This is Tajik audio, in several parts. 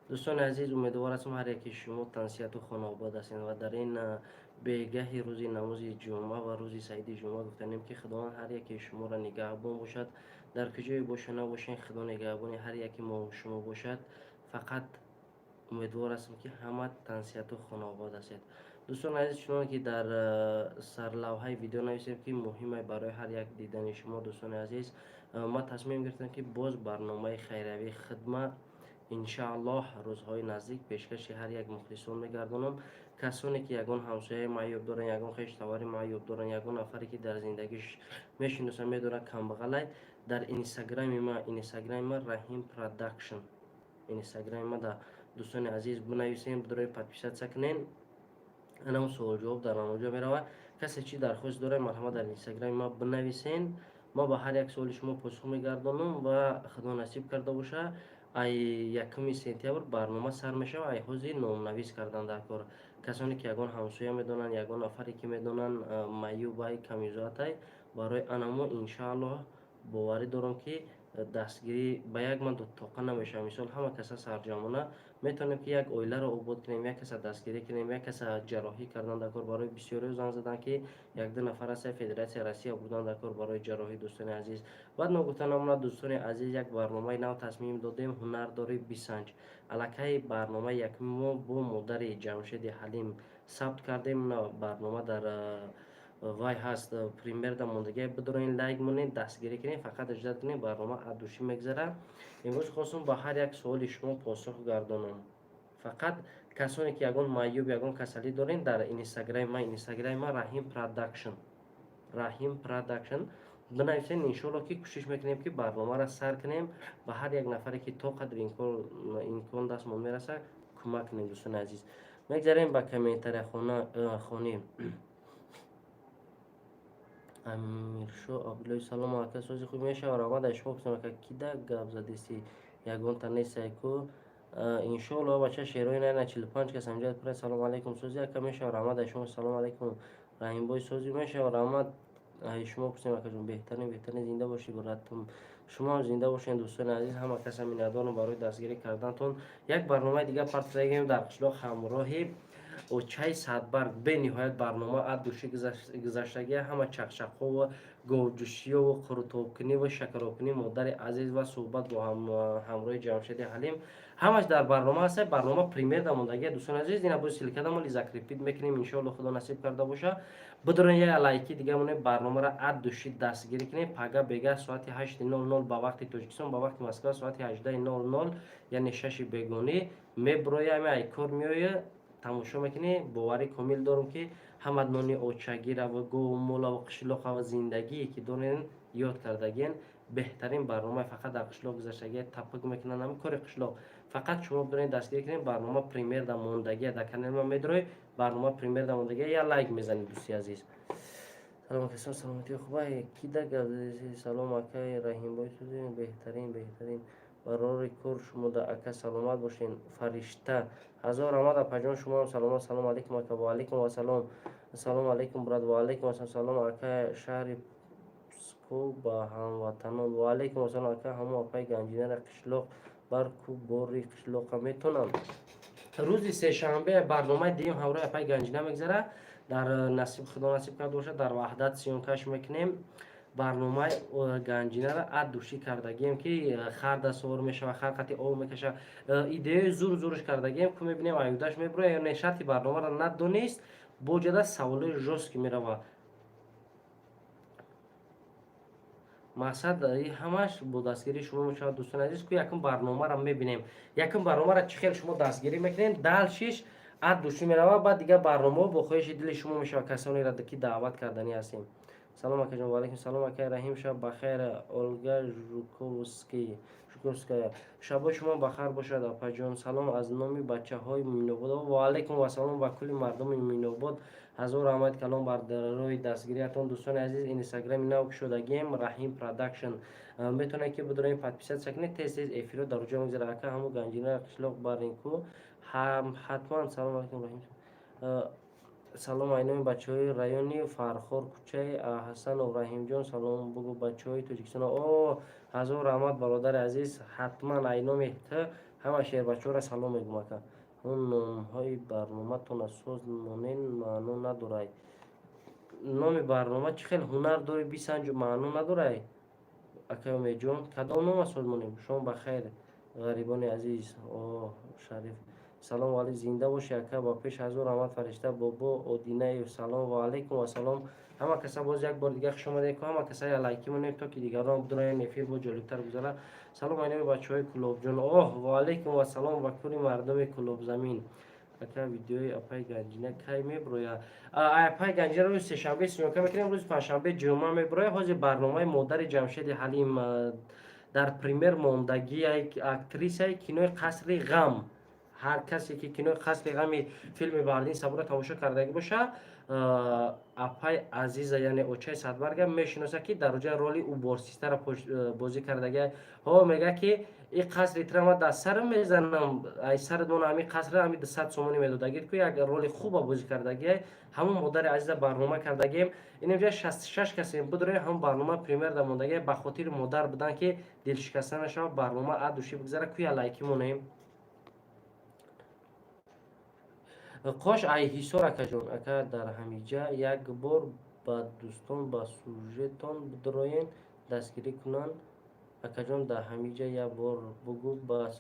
Дӯстони азиз, умедвор ҳастам, ҳар яки шумо тансиҳату хонаобод ҳастед ва дар ин бегаҳи рӯзи намози ҷумъа ва рӯзи саиди ҷумъа гуфтанем, ки Худованд ҳар яки шуморо нигаҳбон бошад. Дар куҷое боша набошен, Худо нигаҳбони ҳар яки мо шумо бошад. Фақат умедвор ҳастам, ки ҳама тансиҳату хонаобод ҳастед. Дӯстони азиз, чуноне ки дар сарлавҳаи видео нависем, ки муҳиме барои ҳар як дидани шумо, дӯстони азиз, ман тасмим гирифтам, ки боз барномаи хайриявии хидма иншааллоҳ рӯзҳои наздик пешкаши ҳар як мухлисон мегардонам. Касоне ки ягон ҳамсояи маъюб доранд, ягон хештавари маъюб доранд, ягон нафаре ки дар зиндагиш мешиносанд, медонанд, камбағалай, дар инстаграми ма, инстаграми ма Раҳим Продакшн, инстаграми ма да, дӯстони азиз, бинависем, бидорои подписаться кунен. Анам суолҷавоб дар анҷо меравад. Касе чӣ дархост дорад, марҳамат, дар инстаграми ма бинависен. Ма ба ҳар як суоли шумо посух мегардонам ва Худо насиб карда боша, ай 1 сентябр барнома сар мешавад. Ай ҳозир номнавис кардан дар кор. Касоне ки ягон ҳамсоя медонанд, ягон нафаре ки медонанд, маъюбай, камизоатай, барои анамо иншааллоҳ боварӣ дорам, ки дастгирӣ ба як ман тоқа намешавад. Мисол, ҳама каса сарҷамона метавонем, ки як оиларо обод кунем, як каса дастгирӣ кунем, як каса ҷарроҳӣ кардан дар кор. Барои бисёриҳо занг заданд, ки якду нафар аста Федератсияи Россия будан дар кор барои ҷарроҳӣ. Дӯстони азиз, баъд ногуфта намонад, дӯстони азиз, як барномаи нав тасмим додем, «Ҳунар дорӣ, бисанҷ». Аллакай барномаи якуми мо бо модари Ҷамшеди Ҳалим сабт кардем. Барнома дар вай ҳаст, премьера мондагия. Бидорен, лайк монед, дастгирӣ кунед, фақат ждать кунед, барнома от души мегзарад. Имрӯз хостум ба ҳар як суоли шумо посух гардонам. Фақат касоне ки ягон маъюб, ягон касалӣ дорен, дар инстаграми ма, инстаграми ма Раҳим Продакшн, Раҳим Продакшн бинависен. Иншоалло, ки кӯшиш мекунем, ки барномаро сар кунем ва ҳар як нафаре ки то қадри имкон дастмон мерасад, кӯмак кунем. Дӯстони азиз, мегзарем ба комментария хонӣ. Амиршо Абдуллои: «Салом, ака, сози хуб мешава?» Раҳмат, аз шумо пурсам, ака, кида гап задисти, ягонта нестай ку. Иншоалло, бача шерои найна 45 кас амҷад пура. «Салом алейкум, сози, ака, мешава?» Раҳмат, аз шумо. «Салом алейкум, Раҳимбой, сози мешава?» Раҳмат, аз шумо пурсем, акаҷон. Беҳтарин, беҳтарин, зинда бошӣ, братум. Шумо ҳам зинда бошед. Дӯстони азиз, ҳама каса миннатдорам барои дастгирӣ кардантон. Як барномаи дигар партоягем дар қишлоқ ҳамроҳи очаи Садбарг. Бениҳоят барнома от души гузаштагия. Ҳама чақчақҳову говҷӯшиёву қурутобкуниву шакаробкунӣ модари азиз ва суҳбат бо ҳамроҳи Ҷамшеди Ҳалим, ҳамаш дар барнома ҳаста. Барнома премьера мондагия, дӯстони азиз. Ина боз ссылка дамоли закрепить мекунем, иншоалло, Худо насиб карда боша. Бидорен, як лайки дига монем, барномаро от души дастгирӣ кунем. Пага бега соати 8:00 ба вақти Тоҷикистон, ба вақти Москва соати 18:00, яъне 6-и бегонӣ меброям. Ай кор меоя, тамошо мекунӣ. Боварӣ комил дорам, ки ҳама нони очагираву говмолаву қишлоқава зиндагие ки дорен, ёд кардагиен. Беҳтарин барнома фақат дар қишлоқ гузаштагия, таппак мекунанд ҳами кори қишлоқ. Фақат шумо бидоред, дастгирӣ кунед. Барнома премьера мондагия, дар канали ма медрои, барнома премьера мондагия, я лайк мезанед, дӯсти азиз. Салом, акасан, саломатӣ хубай? Кида гап? Салом, акай Раҳимбой, беҳтарин, беҳтарин, барори кор шумода, ака, саломат бошен. Фаришта, ҳазор раҳмат, апаҷон, шумоам саломат. Салом алейкум, ака. Ваалейкум вассалом. Салом алейкум, брат. Ваалейкум ассалом. Салом, ака, шаҳри Псков ба ҳамватанон. Ваалейкум ассалом, ака. Ҳамо апаи Ганҷинара қишлоқ бар ку бори қишлоқа метонам. Рӯзи сешанбе барномаи дуюм ҳамроҳи апаи Ганҷина мегзарад. Дар насиб, Худо насиб карда бошад, дар Ваҳдат съёмка ш мекунем. Барномаи Ганҷинара от души кардагием, ки хар савор мешава, хар қати об мекаша. Идеяи зур зурш кардагием ку, мебинем, аюдаш мебуроя ё не. Шарти барномаро надонист, боҷада саволои жёсткий мерава. Мақсад ҳамаш бо дастгирии шумо мешавад, дӯстони азиз. Ку якум барномаро мебинем, якум барномаро чӣ хел шумо дастгирӣ мекунем, дальше ш от души мерава. Баъд дигар барномаҳо бо хоҳиши дили шумо мешавад, касонеро ки даъват карданӣ ҳастем. Салом, акаҷон. Ваалайкум салом, акай Раҳим, шаб бахайр. Олга Жуковская: «Шабои шумо бахайр бошад, апаҷон. Салом аз номи бачаҳои Муъминобод». Ваалайкум вассалом ба кулли мардуми Муъминобод. Ҳазор раҳмат калом бар роҳи дастгириятон. Дӯстони азиз, инстаграми нав кушодагием, Раҳим Продакшн, метавонед, ки бидорем, подписаться кунед. Тез тез эфирҳо дар уҷо мегзарад. Ака, ҳамо Ганҷина қишлоқ барин ку ҳатман. Салом алайкум, Раҳим. Салом айноми бачаҳои райони Фархор, кӯчаи Ҳасанов. Раҳимҷон, салом бугӯ бачаҳои Тоҷикистон. О, ҳазор раҳмат, бародари азиз, ҳатман айноми т Ҳама шербачаҳоро салом мегӯм, ака. Ҳамон номҳои барноматона соз монен, маъно надорай. Номи барнома чӣ хел ҳунар дори, бисанҷу, маъно надорай, акай Умедҷон. Кадом нома соз монем? Шом ба хайр, ғарибони азиз. О, Шариф, салом алейк, зинда бошӣ, ака, ба пеш. Ҳазор раҳмат, Фаришта. Бобо Одинаев, салом, ва алайкум вассалом. Ҳама каса боз як бор дига хуш омадед. Ҳама каса лайки монем, то ки дигарон бидонанд, эфир бо ҷолибтар гузарад. Салом, айноми бачаҳои Кӯлобҷон. Оҳ, ва алайкум вассалом ба кулли мардуми Кӯлобзамин. Ака, видеои апаи Ганҷина кай меброяд? Апаи Ганҷина рӯзи сешанбе съёмка мекунем, рӯзи панҷшанбе ҷумъа меброяд. Ҳозир барномаи модари Ҷамшеди Ҳалим дар премьер мондагӣ, актрисаи кинои «Қасри ғам». Ҳар касе ки кинои «Қасри ғами» филми Баҳриддин Сабурро тамошо кардагӣ боша, апай Азиза, яъне очаи Садбарга мешиносад, ки дар оҷа роли уборсистара бозӣ кардагӣ. Ҳо, мега, ки и қасри тира ма дар сарам мезанам, ай сари мон ҳами қасра ҳами 200 сомонӣ медодагӣ ку, як роли хуба бозӣ кардагӣ. Ҳамон модари Азиза барнома кардагием. Инҷа 66 касем, бидорем. Ҳамон барнома премьер да мондагӣ, ба хотири модар будан, ки дилшикаста нашавад, барнома адуши бигзара. Куя лайки монем. Қош ай Ҳисор, акаҷон. Ака, дар ҳамиҷа як бор ба дӯстон ба сюжетон бидроен, дастгирӣ кунанд. Акаҷон, дар ҳамиҷа як бор бугӯ ба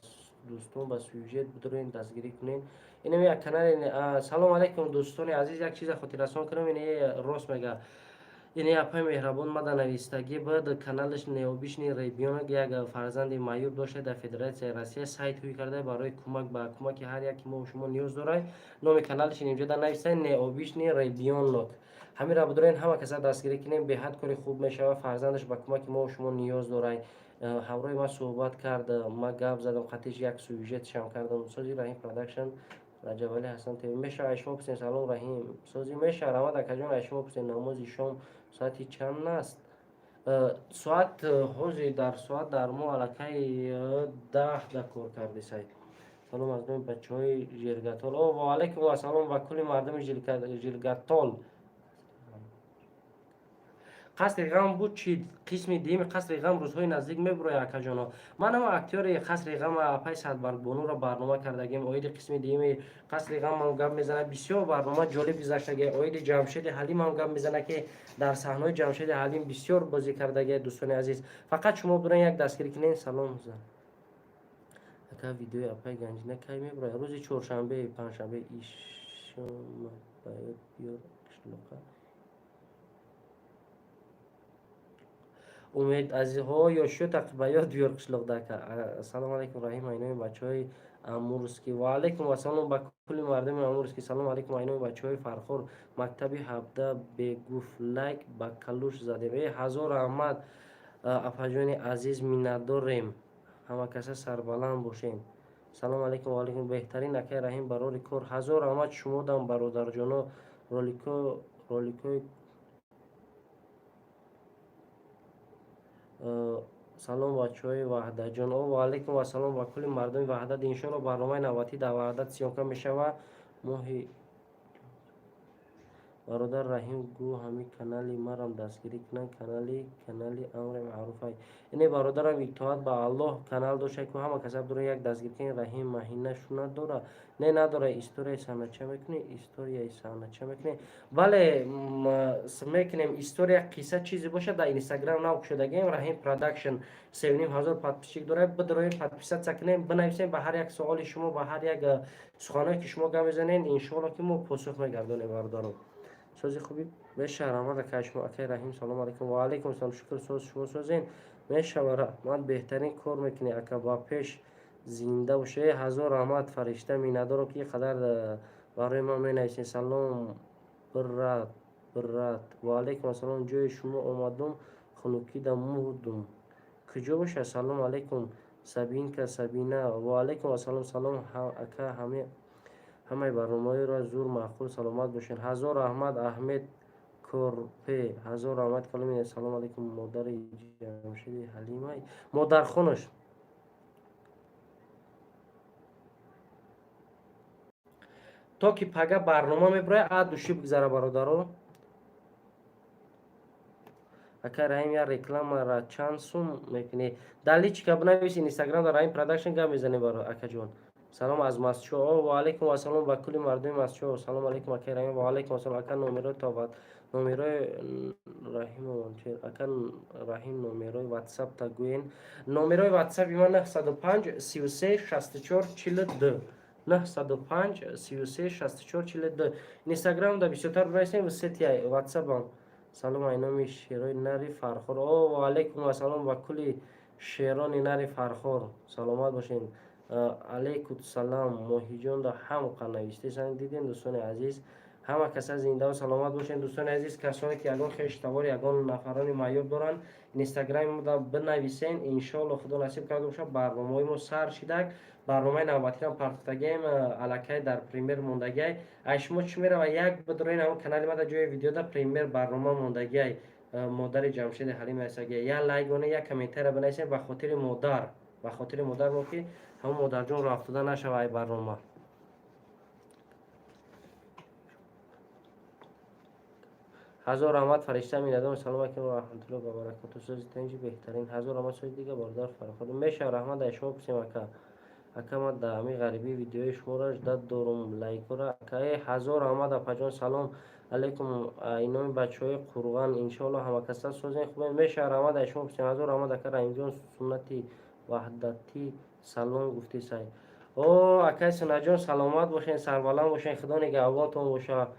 дӯстон, ба сюжет бидроен, дастгирӣ кунед. Инам як канали. Салом алайкум, дӯстони азиз. Як чиза хотиррасон кунам. Ин рост мега, ин апаи меҳрабон мада навистагӣ буд, каналаш «Необычный ребёнок». Як фарзанди маъюб дошта, дар Федератсияи Россия сайт ҳуй карда, барои кӯмак, ба кӯмаки ҳар яке мо шумо ниёз дорад. Номи каналаш инҷода нависта, «Необычный ребёнок». Ҳаминро бидорен, ҳама каса дастгирӣ кунем, беҳад кори хуб мешавад. Фарзандаш ба кӯмаки мо шумо ниёз дорад. Ҳамроҳи ман суҳбат кард, ма гап задам қатиш, як сюжетшам кардам. Сози, Раҳим Продакшн, Раҷабали Ҳасан ТВ мешава, ай шумо пурсем. Салом, Раҳим, сози мешава. Раҳмат, акаҷон. Ай шумо пурсем, намози шом соати чанд аст? Соат ҳозир дар соат дар мо аллакай 10 да кор кардисай. Салом аз номи бачаҳои Жиргатол. О, ва алайкум вассалом ба кулли мардуми Жиргатол. «Қасри ғам» буд чи? Қисми дуюми «Қасри ғам» рӯзҳои наздик мебурояд, акаҷоно. Манам актёри «Қасри ғам» апай Садбаргбонуро барнома кардагим. Оиди қисми дуюми «Қасри ғамам» гап мезанад. Бисёр барнома ҷолиб гузаштаги. Оиди Ҷамшеди Ҳалимам гап мезанад, ки дар саҳнаҳои Ҷамшеди Ҳалим бисёр бозӣ кардаги. Дӯстони азиз, фақат шумо бирен, як дастгирӣ кунед. Салом, ака, видеои апай Ганҷина кай мебурояд? Рӯзи чоршанбе, панҷшанбе. Ишома ба ёд биёр қишлоқа. Умед азизҳо, ёшиё ба ёд биёр қишлоқда. Ассалому алайкум, Раҳим, айноми бачаҳои Амурский. Ва алайкум вассалом ба кулли мардуми Амурский. Салом алайкум, айноми бачаҳои Фархор, мактаби 17. Бегуфт лайк ба калуш задем. Э, ҳазор раҳмат, апаҷони азиз, миннатдорем. Ҳама каса сарбаланд бошем. Салом алайкум. Ва алайкум. Беҳтарин, акай Раҳим, барори кор. Ҳазор раҳмат шумодам, бародарҷоно. Роликои. Салом, бачаҳои Ваҳдатҷон. О, ва алайкум вассалом ба кулли мардуми Ваҳдат. Иншоалло, барномаи навбатӣ дар Ваҳдат съёмка мешавад моҳи. Бародар Раҳим, гӯ ҳамин канали марам дастгирӣ кунанд. Канали амри маъруфай. Ине, бародарам, итоат ба Аллоҳ канал дошта ку, ҳама каса дура як дастгирӣ кунед. Раҳим, маҳина шуна дора? Не, надора. Историяи саҳнача мекунӣ? Историяи саҳнача мекунӣ? Бале, мекунем. История, қисса, чизе бошад, дар Инстаграм нав кушодагием, Раҳим Продакшн, 3500 подписчик дорад. Бидроем, подписаться кунем, бинависем. Ба ҳар як суоли шумо, ба ҳар як суханҳое ки шумо гап мезанед, иншоалло, ки мо посух мегардонем. Бародарон, сози, хуби мешава. Раҳмат, акай шумо. Акай Раҳим, салому алайкум. Ва алайкум салом, шукр, соз, шумо созен? Мешава, раҳмат. Беҳтарин кор мекунӣ, ака, ба пеш, зинда боша. Э, ҳазор раҳмат, Фаришта, миннатдорам, ки қадар барои ман менависед. Салом, брат, брат. Ва алайкум ассалом. Ҷои шумо омадум, хунукида мурдум. Куҷо боша? Салом алайкум, Сабинка, Сабина. Ва алайкум ассалом. Салом, ака, ҳамаи барномаҳоро зур маъқул, саломат бошед. Ҳазор раҳмат, Аҳмед Корпе, ҳазор раҳмат. Каломи. Салом алайкум, модари Ҷамшиди Ҳалимай, модархонаш. То ки пага барнома мебурад, а души бигзара, бародаро. Ака Раҳим, як рекламара чанд сум мекунӣ? Дар личка бинавис, Инстаграм дар Раҳим Продакшн гап мезанем баро, акаҷон. Салом аз Масчо. Ва алайкум ассалом ба кулли мардуми Масчо. Салом алайкум, акаи Раҳим. Ва алайкум ассалом, ака. Номерои то номерои Раҳим, ака Раҳим, номерои ватсап та гӯен. Номерои ватсапи ман 905 33 64 42, 905 33 64 42. Инстаграм да бисёртар бинависем, сети ватсапам. Салом ай номи шерои нари Фархор. О, ва алайкум ассалом ба кулли шерони нари Фархор, саломат бошед. Алейкум салом, Моҳиҷон да ҳам навистесан. Дидем, дӯстони азиз, ҳама каса зиндаву саломат бошед. Дӯстони азиз, касоне ки ягон хештавор, ягон нафарони маъюб доранд, Инстаграми мо бинависен. Иншоалло, Худо насиб карда бошад, барномаҳои мо сар шидак. Барномаи навбатиам партофтагием, аллакай дар премьер мондагиай. Ай шумо чӣ мерава, як бидроин ҳамон канали ма, дар ҷои видеода премьер барнома мондагиай, модари Ҷамшеди Ҳалим нависагиай. Як лайк монед, як комментария бинависем ба хотири модар, ба хотири модар мо, ки ҳамон модарҷон роҳ афтода нашава ай барнома. Ҳазор раҳмат, фаришта минадон. Салом алайкум ва раҳматуллоҳи ва баракоту. Сози тинҷи, беҳтарин. Ҳазор раҳмат. Сози дига, бародар Фарход меша. Раҳмат, ай шумо пурсем, ака. Ака, ман дар ҳамин ғарибӣ видеои шуморо ждать дорум, лайкора, ака. Э, ҳазор раҳмат, апаҷон. Салом алайкум, иноми бачаҳои Қурған. Иншоалло, ҳамакаса созен, хубен. Меша, раҳмат, ай шумо пурсем. Ҳазор раҳмат, ака Раҳимҷон. Суннати Ваҳдатӣ салом гуфтесай. О, акай Сунаҷон, саломат бошен, сарбаланд бошен, Худо нигаҳбонтон боша.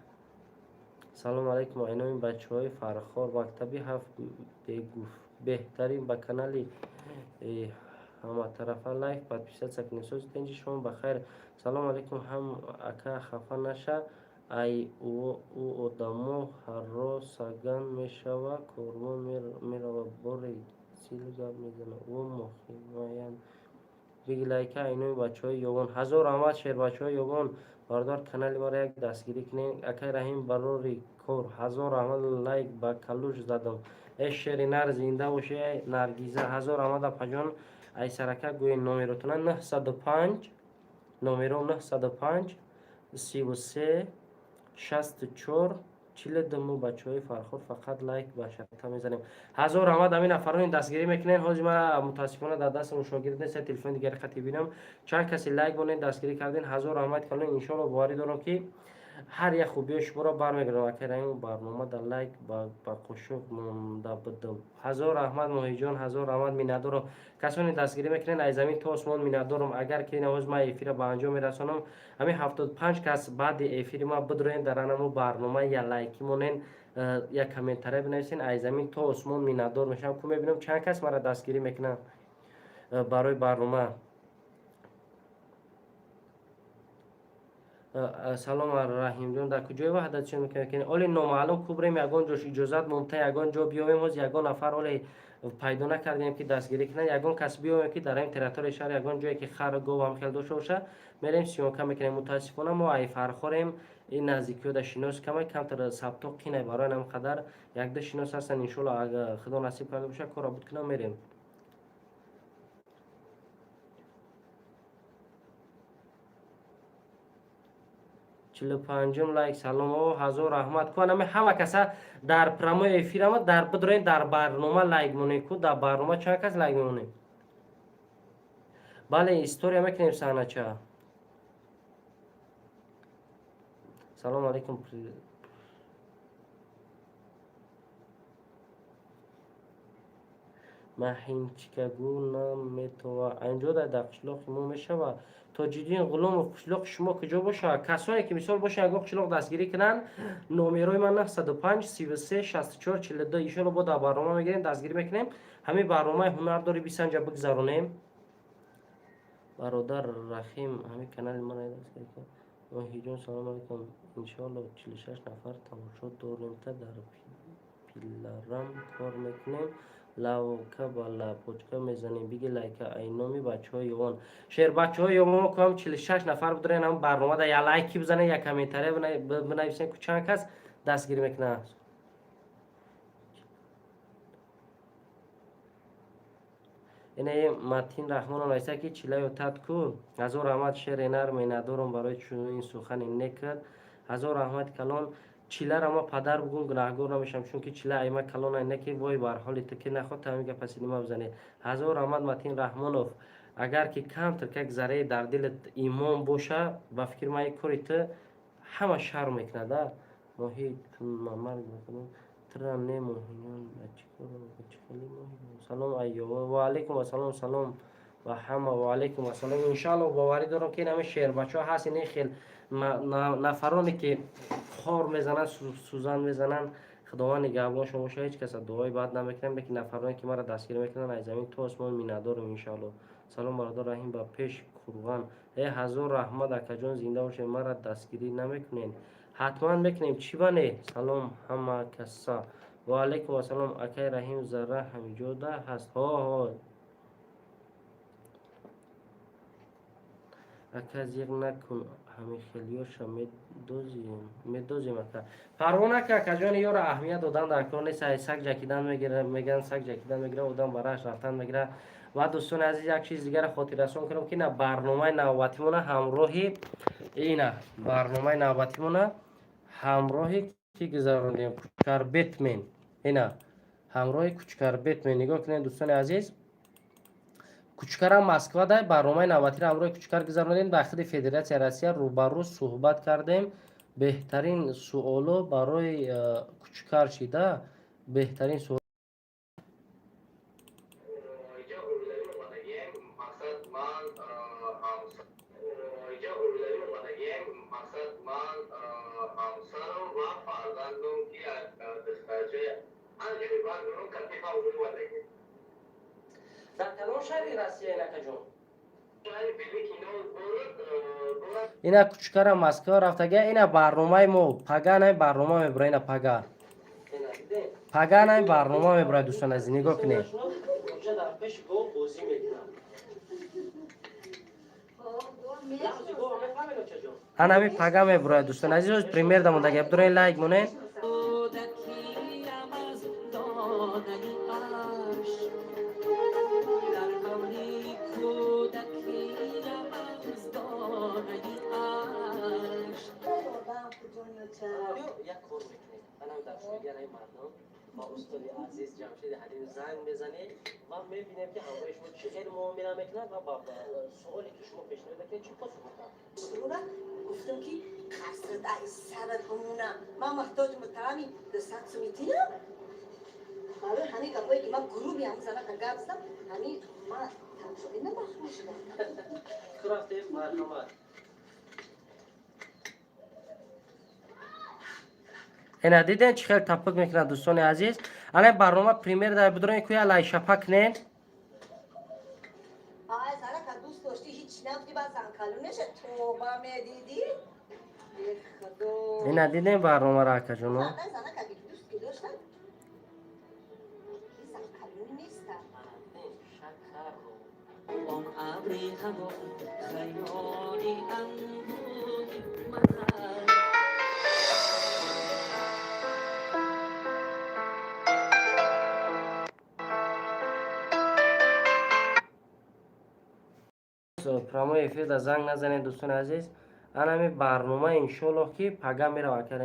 Салом алайкум, айноми бачаҳои Фархор, мактаби ҳафт бегуфт. Беҳтарин, ба канали ҳаматарафа лайк, подписаться кунед. Сози тинҷи, шумо ба хайр. Салом алайкум ҳам, ака, хафа наша, ай ӯ одамо ҳарро саган мешава, корвон мерава, боре сил гап мезана, ӯ мохимаян. Биги лайка, айноми бачаҳои Ёвон. Ҳазор раҳмат, шербачаҳои Ёвон. Бародар, канали маро як дастгирӣ кунед. Акай Раҳим, барори кор. Ҳазор раҳмат, лайк ба калуш задам. Э, шери нар, зинда бошӣ. Наргиза, ҳазор раҳмат, апаҷон. Айсарака гӯед номеротона: 905, номеро 905 33 64 42. Мо бачаҳои Фархор фақат лайк ба шарта мезанем. Ҳазор раҳмат, ҳамин нафарони дастгирӣ мекунед. Ҳозир ма мутаассифона дар дастам шогирд нест, телефони дигари хати бинам. Чанд касе лайк монед, дастгирӣ кардем, ҳазор раҳмат калон. Иншоалло, боварӣ дорам, ки ҳар як хубиҳои шуморо бармегардам. Акай Раҳим, барнома дар лайк ба қошуқ монда будам. Ҳазор раҳмат, Моҳиҷон, ҳазор раҳмат, миннатдорам. Касоне дастгирӣ мекунед, аз замин то осмон миннатдорам. Агар ки навоз ман эфира ба анҷом мерасонам, ҳамин 75 кас баъди эфири ма бидроен, дар анамо барнома я лайкӣ монен, як комментария бинависен, аз замин то осмон миннатдор мешавам. Ку мебинам, чанд кас маро дастгирӣ мекунанд барои барнома. Салом, Раҳимҷон, дар куҷои Ваҳдат чӣ мекунед? Оли номаълум, кубрем, ягон ҷош иҷозат мумта, ягон ҷо биёвем. Ҳоз ягон нафар оле пайдо накардем, ки дастгирӣ кунад. Ягон кас биёвем, ки дар ҳамин территорияи шаҳр ягон ҷое ки хар, гов ҳам хел дошта боша, мерем, съёмка мекунем. Мутаассифона, мо ай Фархорем, ин наздикиёда шинос камай, камтар сабто қинай. Барои ҳамин қадар якду шинос ҳастанд. Иншоалло, агар Худо насиб карда боша, корро буд кунам, мерем. 45-ум лайк. Салом. О, ҳазор раҳмат. Ку анами ҳама каса дар прямой эфирама дар бидроен, дар барнома лайк монед. Ку дар барнома чанд кас лайк мемонед? Бале, история мекунем саҳнача. Салому алайкум. Маҳинчикагӯ наметова анҷо дар қишлоқи мо мешавад. Тоҷиддин Ғуломов, қишлоқи шумо куҷо бошад? Касоне ки мисол бошанд, ягон қишлоқ дастгирӣ кунанд, номерои ман 905 33 64 42. Иншоалло, бо дар барнома мегирем, дастгирӣ мекунем. Ҳамин барномаи ҳунардори бисанҷа бигзаронем. Бародар Рахим, ҳамин канали ман дастгирӣ кун. Моҳиҷон, салому алайкум. Иншоалло, 46 нафар тамошо дорем. Та дар пиларам кор мекунем, лавка ба лапочка мезанем. Биги лайка, айноми бачаҳои Ёвон, шербачаҳои Ёвон. Куам 46 нафар бидорен, ҳам барномада я лайки бизанед, я комментария бинависен. Ку чанд кас дастгирӣ мекунад? Ине Матин Раҳмонов нависта, ки чилаю тат ку. Ҳазор раҳмат, шери нар, миннатдорам барои чунин сухани некат. Ҳазор раҳмати калон. Чилара ма падар бугум, гунаҳгор намешавам, чунки чила айма калон не ки вой бар ҳоли ту ки наход ҳамин гапа синима бизанӣ. Ҳазор раҳмат, Матин Раҳмонов. Агар ки камтар как зарраи дар дилат имон боша, ба фикри ман ин кори ту ҳама шарм мекунада. Моҳи марг тра не моҳиён. Салом айёва. Ва алайкум ассалом. Салом ба ҳама. Ва алайкум ассалом. Иншаалло, боварӣ дорам, ки ин ҳамин шербачаҳо ҳаст, ин хел нафароне ки хор мезананд, сӯзан мезананд. Худованд нигаҳбоншон боша. Ҳеҷ каса дуои бад намекунам, лекин нафароне ки маро дастгирӣ мекунанд, аз замин то осмон миннатдорам, иншаалло. Салом, бародар Раҳим, ба пеш Қурған. Э, ҳазор раҳмат, акаҷон, зинда бошед. Маро дастгирӣ намекунед? Ҳатман мекунем, чӣ ба не. Салом ҳама каса. Ва алайкум ассалом. Акай Раҳим, зарра ҳамиҷода ҳаст? Ҳо, ҳо, ака, зиқ накун, ҳамихелиёша медозем, ака. Парво нака, акаҷони, ёра аҳамият додан дар кор нест. Ай саг ҷакидан меган, саг ҷакидан мегира, одам ба рашт рафтан мегира. Ва дӯстони азиз, як чиз дигаро хотиррасон кунам, ки на барномаи навбатимона ҳамроҳи ина барномаи навбатимона ҳамроҳи ки гузарондем? Кучкар Бетмен. Ина ҳамроҳи Кучкар Бетмен. Нигоҳ кунед, дӯстони азиз, Кучкарам Москвада. Барномаи навбатиро ҳамроҳи Кучкар гузарондем, дар худи Федератсияи Россия рӯбарӯ суҳбат кардем. Беҳтарин суоло барои Кучкар шида, беҳтарин суол. Иҷа оилавӣ омадагием, мақсад ман иҷа оилавӣ омадагием, мақсад ман, ҳамсарам ва фарзандом, ки духтарчаи анҷои дорам, катифа омадагием. Дар кадом шаҳри Россия, инакаҷон? Шаҳри Великий Новгород город. Ина Кучкара Москва рафтага. Ина барномаи мо пага най барнома мебура. Ина пага, пага най барнома мебура. Дӯстон азиз, нигоҳ кунед. Дар пеши гол бозӣ мекунад. Ҳанами пага мебурояд, дӯстон азиз, премьер дамондаги. Дурен лайк монед. Кӯдакиям аз донаи арш, дар ҳавли кӯдакиям аз донаи арш. Як кор мекунем, анам дар шунигараи мардум ба устоди азиз Ҷамшеди Ҳалим занг мезанем ва мебинем, ки ҳамроҳи шумо чӣ хел муомила мекунад ва ба суоле ки шумо пешниҳод мекунед, чӣ посух мекунад. Сура гуфтам, ки қасрат ай сарат бимонам, ман муҳтоҷи муттаҳами 200 сумитинам. Барои ҳамин гапое ки ман груби ҳамун занака гап задам, ҳамин ман тамошобина маҳрум шудам. Рафтем, марҳамат. Ина диден, чӣ хел таппик мекунад, дӯстони азиз. Ана барнома премьер дар бидорен куя лайшапа кунед. Ай занака дӯст доштӣ, ҳеҷ нагуфтӣ, баъд занкалу неша, тоба медидӣ. Худо. Ина дидем барномаро, акаҷоно. Занака ки дӯст ки доштам, занкалуни нестам. Он абри ҳаво хаёли ангури ман. Прямой эфир да занг назанед, дӯстони азиз. Анами барнома, иншоаллоҳ, ки пага мерава, ака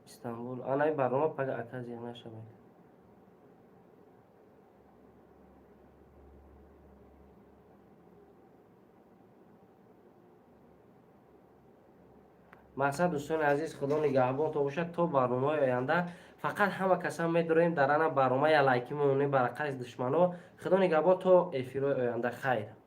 Истанбул. Анами барнома пага, ака, зиқ нашавед. Мақсад, дӯстони азиз, худо нигаҳбонто бошад то барномаҳои оянда. Фақат ҳама касам медорем, дар ана барнома я лайки мемонем барақаси душмано. Худо нигаҳбон то эфирҳои оянда, хайр.